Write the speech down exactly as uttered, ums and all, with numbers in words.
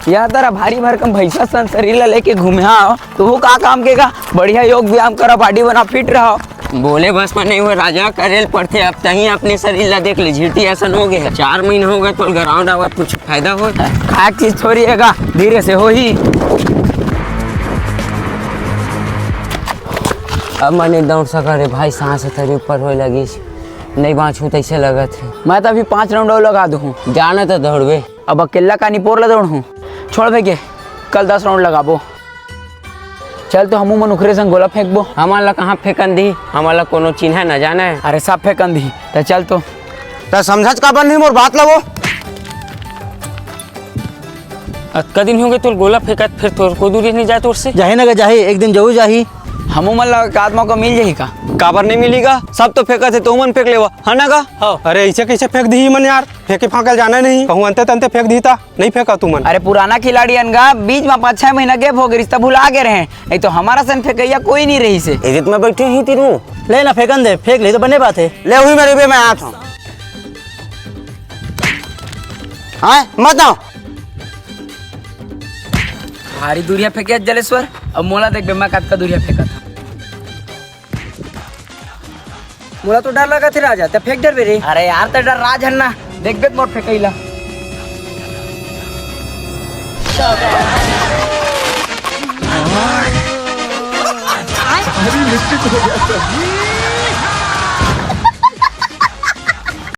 यह तरह भारी भरकम भैंसा सन शरीर ला लेके घूमे हव, तो वो का काम के गा? बढ़िया योग व्यायाम करा, बॉडी बना, फिट रहा। बोले बस में नहीं हो राजा, करे ल पड़थे। अब तहीं अपने शरीर ला देख ले, झीटी असन हो गए हे। चार महीना हो गए तो ग्राउंड आवत कुछ फायदा हो? खाए के चीज थोड़ी हे गा, धीरे से होही। अब मैं नहीं दौड़ सका रे भाई, सांस ह तरी ऊपर होए लगिस। नहीं बाँचहूँ तइसे लगत हे। मैं तो अभी पाँच राउंड अउ लगा दूँ। जाना तो दौड़बे। अब अकेला का निपोर ला दौड़हूँ? छोड़ भैया, कल दस राउंड लगाबो। चल तो हमू मन ओखरे संग गोला फेंकबो। हमन ला कहाँ फेंकन दिही? हमन ला कोनो चिन्हा न जाने। अरे सब फेंकन दिही, त चल तो। त समझत काबर नहीं मोर बात ला वो? अतका दिन हो गए तोर गोला फेंकत, फिर तोर को दूरी नहीं जाए तोर से। जाही ना गा जाही, एक दिन जरूर जाही। हमू मन ला एकाध मौका मिल जाही का? काबर नहीं मिली गा? सब तो फेंकत हे, तो मन फेंक लेवा, है ना गा? हाँ। अरे ऐसे कैसे फेंक दिही मन यार? फेंके फांकल जाना नहीं, कहूँ अंते तंते फेंक दिही ता। नहीं फेंका तुमन। अरे पुराना खिलाड़ी अन गा, बीच में पाँच छह महीना गैप हो गइस, तब भुला गे रहे, नहीं तो हमारा सन फेंकैया कोई नहीं रहिस हे। इज्जत में बैठे ही तीनों। ले ना फेंकन दे, फेंक ले तो बने बात हे। ले हुई मेरे बे, मैं आत हूँ। हाँ, मत आओ। भारी दूरिया फेंके जलेश्वर, अब मोला देख बे, मैं कतका दूरिया फेंकत हूँ। मोला तो डर लगत हे राजा, ते फेंक डरबे रे। अरे यार, ते डर राज हन ना, देखबे त मोर फेंकई ला।